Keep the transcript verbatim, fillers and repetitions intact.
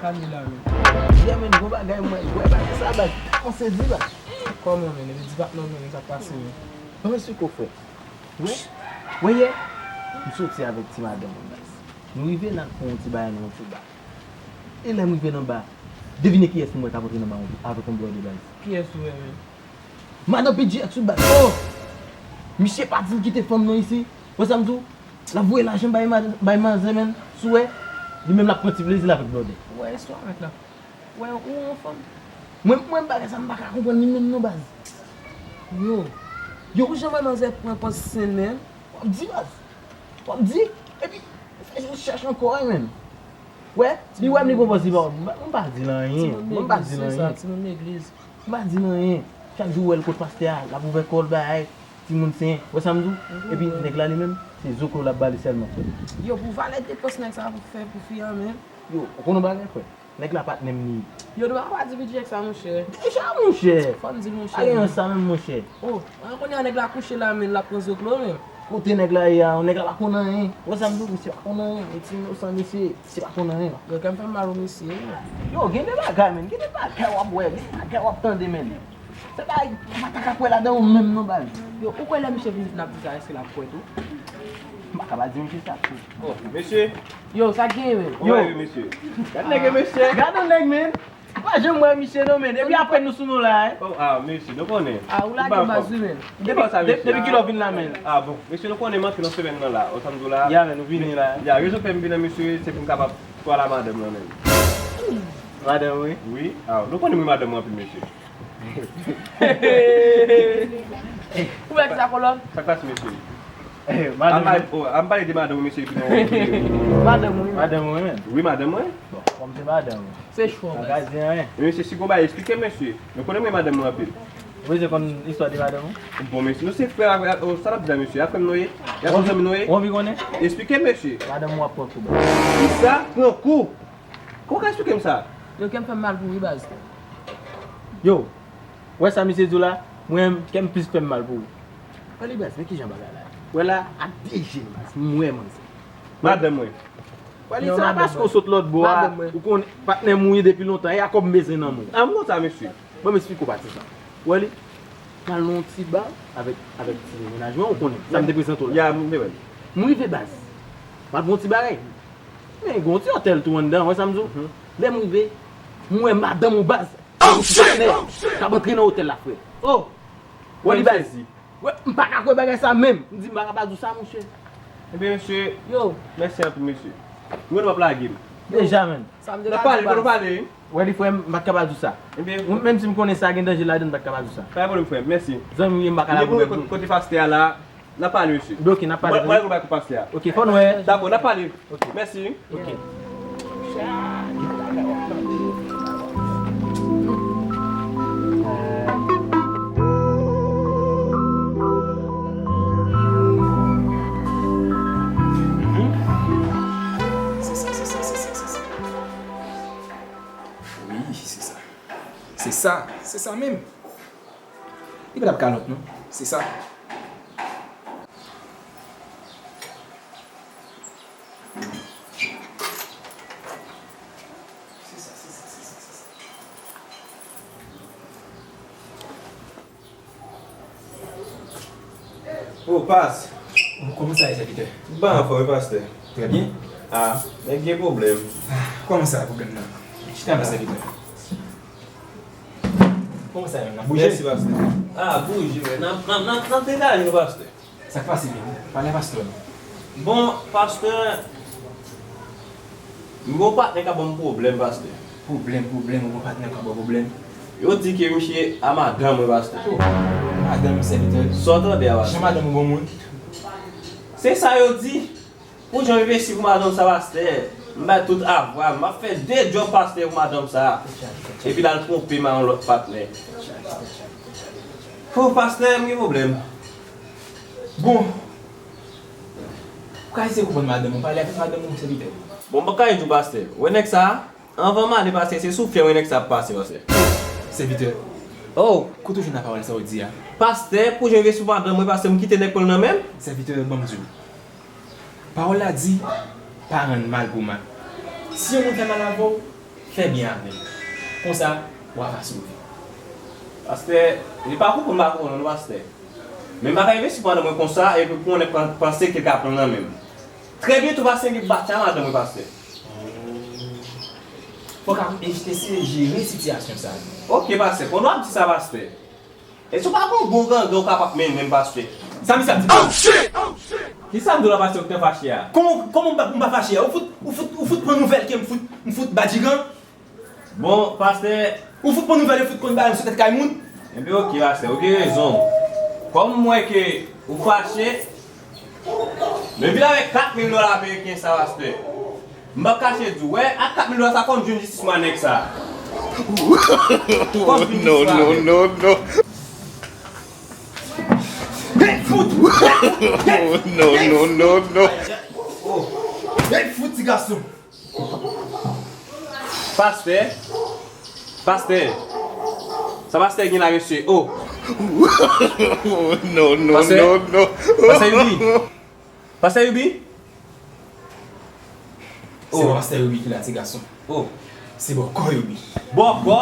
Kale la, men. Yeah, men, gon bagay, mwen, wè bagay sa, baz. Mwen sezi, baz. Kòman, men? Epi di patnè w, men, sa k pase, men? Mwen, se ko, frè. Wè? Wè, yè? M soti avèk ti madanm mwen, baz. Nou rive la, nou fè yon ti bagay nan yon ti ba. E lè m rive nan ba, devine kiyès m wè k ap antre nan ba avèk yon blòdè, baz. Kiyès ou wè, men? Madan P G X ou baz. Oh! Misye pa di l kite fanm nan isi. Wè sa m di w? L ap voye lajan bay ma-, bay manzè, menn. Si w wè, li menm l ap pran ti plezi l avèk blòdè. Ou wè istwa mèt la? Ou wè, ou wè yon fanm? Mwen, mwen bagay sa m pa ka konprann li menm non, baz. Yo. Yo, ou jan wè manzè pran pòz sen, menn? W ap di, baz. W ap di. Epi, fè yon chèch ankò, wi, menn. Wè, li wè m, li pran pòz li pa wè m. Mwen pa di l anyen. Mwen pa di l anyen. Timoun legliz, se sa, timoun legliz. M pa di l anyen. Chak jou w wè l kot pastè a, l ap ouvè kò l bay timoun sen. Wè sa m di w? Epi nèg la li menm, se zoklo l ap ba li sèlman, frè. Yo, pou valè depans nèg sa ap fè pou fi a menm. Yo, ou konn yon bagay, frè? Nèg la patnè m li ye. Yo, nou pa ka pa di bidjè sa, monchè. Deja, monchè. Fò n di, monchè. Pa gen sa menm, monchè. Oh, an kounye a nèg la kouche la, men l ap pran zoklo, men. Kote nèg la ye a? Nèg la pa konn anyen. Wè sa m di w, misye pa konn anyen. E ti inosan, misye. Se pa konn anyen. Yo, kè m fè m mal pou misye, wi. Yo, gen de bagay, men. Gen de bagay w ap wè, gen de bagay w ap tande, men. Se bagay, m pa ta ka kwè ladan yo menm non, baz. Yo, ou kwè lè misye vin n ap di sa, èske l ap kwè tou? M pa ka pa di misye sa tou. Oh, mesye. Yo, sa k genyen, men? Yo. Wi, mesye. Gad nèg, mesye. Gad yon nèg, men. M pa janm wè misye non, men. Epi apre nou sou nou la, hein. Oh, ah, mesye, nou konnen. Ah, ou lage baz, wi, men. Depi, depi kilè w vin la, men? Ah, bon. Mesye, nou konnen m antre nan semèn nan la. Ou sa m di w la? Ya, men, nou vini la. Ya, rezon fè m vin la, mesye, se pou m kapab pale a madanm nan, men. Madanm, wi. Wi. Ah, nou konnen m renmen madanm mwen anpil, mesye. Ou wè ki sa kolòn? Sa k pase, mesye? Eh, madanm. An pale, oh, an pale de madanm ou, mesye, epi nou. Madanm ou, wi. Madanm ou, wi, men. Wi, madanm mwen. Bon, kòm se madanm ou. Se chwa, baz. Pa ka di anyen. Mesye, si gon bagay, eksplike m, mesye. Nou konnen mwen madanm mwen anpil. Ou bezwen konn istwa de madanm ou? Bon, mesye, nou se frè avè, oh, sa n ap di la, mesye? A frè m nou ye? A zanmi nou ye? Ou anvi konnen? Eksplike m, mesye. Madanm ou ap pran kou, baz. Kisa? Pran kou? Kòman w ka eksplike m sa? Yo, kè m fè m mal pou ou, wi, baz. Yo, wè sa misye di w la? Mwen, kè m plis fè m mal pou ou. Wè li, baz, men kijan bagay la ye. Wè la, ak de je m, baz, m wè manzè. Madanm mwen. Wè li, se pa paske w sot lòt bò a, ou konn patnè m ou ye depi lontan, e a kòb m bezwen nan men w. A, m konn sa, mesye. Ban m eksplike w pati sa. Ou wè li, m al nan yon ti ba avèk, avèk ti mennaj mwen, ou konnen, sa m te prezante w la. Ya, m te wè l. M rive, baz. M al pran yon ti bagay. Men gen yon ti otèl tou anndan, wè sa m di w? Lè m rive, m wè madanm ou, baz, avèk yon patnè k ap antre nan otèl la, frè. Oh! Wè li, baz. Wè, m pa ka kwè bagay sa menm. M di m pa ka pa di w sa, monchè. Ebyen, mesye, yo, mèsi anpil, mesye. Mwen, w ap lage m. Deja, menn. Sa m te ka di w, baz. N ap pale, fò nou pale. Wè li, frè m, m pa t ka pa di w sa. Ebyen, menm si m konnen sa gen danje ladan l, m pa t ka pa di w sa. Pa gen pwoblèm, frè m. Mèsi. Zanmi w ye, m pa ka lage w. Kote pastè a la, n ap pale, mesye. Oke, n ap pale. Mwen, mwen, mwen, mwen, pastè a. Oke, fò n wè. Dakò, n ap pale. Oke. Mèsi. Oke. Se sa, se sa, se sa, se sa. Wi, se sa. Se sa, se sa menm. Li pa t ap ka lòt non. Se sa. Se sa, se sa, se sa, se sa. Oh, pas. Oh, kòman sa ye, sèvitè? M pa anfòm, wi, pastè. Trè byen. Ah, nèg gen pwoblèm. Ah, kòman sa, pwoblèm nan? Chita la, sèvitè. Kòman sa ye, n ap bouje? Mèsi, pastè. Ah, bouje, wi. N ap, n ap, n ap, n ap degaje nou, pastè. Sa k pase menm? Pale a pastè w non. Bon, pastè, m gen yon patnè k ap ban m pwoblèm, pastè. Pwoblèm, pwoblèm, yon patnè k ap ba w pwoblèm? Yo di ke misye a madanm mwen, pastè. Oh, madanm, sèvitè. Sa w tande a, pastè? Jan madanm ou bon moun? Se sa yo di. Pou jan m envesti pou madanm sa, pastè, m bay tout avwa m. M ap fè de djòb pastè pou madanm sa. Epi l al twonpe m a yon lòt patnè. Ho, pastè, m gen pwoblèm. Bon. Ou ka eseye konprann madanm ou, pale avèk madanm ou, sèvitè. Bon, m pa ka di w, pastè. Ou wè nèg sa a? Anvan m ale, pastè, se sou fyèl mwen nèg sa ap pase, pastè. Sèvitè. Oh! Kote w jwenn lapawòl sa w di a? Pastè, pou jan w veye sou madanm mwen, pastè, m kite nèg pran l nan men m? Sèvitè, ban m di w. Pawòl la di, pa rann mal pou mal. Si yon moun fè mal avè w, Fè byen avè l. Konsa, w a va sove. Pastè, li pa konprann, pa konprann, non, pastè. Men m pa ka envesti pandan mwen konsa, epi pou yon nèg pan- panse ke l ka pran nan men m. Trè byento, pastè, gen batya madanm mwen, pastè. Fò w ka eseye jere sitiyasyon sa a. Ok, pastè, pandan w ap di sa, pastè. Èske w pa gon bon gangan w kapab mennen m, pastè? Sa misye ap di? Oh, shit! Kisa m di w la, pastè, ou t fache a? Kòman, kòman m pa, m pa fache a? Ou fout, ou fout, ou fout pran nouvèl ke m fout, m fout badigan? Bon, pastè. Ou fout pran nouvèl, ou fout konn bagay sou tèt kay moun? Enben, ok, pastè, ou gen rezon. Kòm m wè ke ou fache, men vin avèk kat mil dola ameriken sa, pastè. M p ap kache di w, wè, ak kat mil dola sa, fò m jwenn jistis mwen a nèg sa. Fò m jwenn jistis mwen a nèg. No, no, no. Hey, fout! No, no, no, no. Hey, fout, ti gason! Pastè. Pastè. Sa pastè gen la, mesye? Oh. No, no, pastè? No, no. Pastè Yubi. Pastè Yubi. Se bò pastè Yubi ki la, ti gason. Oh. Se bòkò Yubi. Bòkò?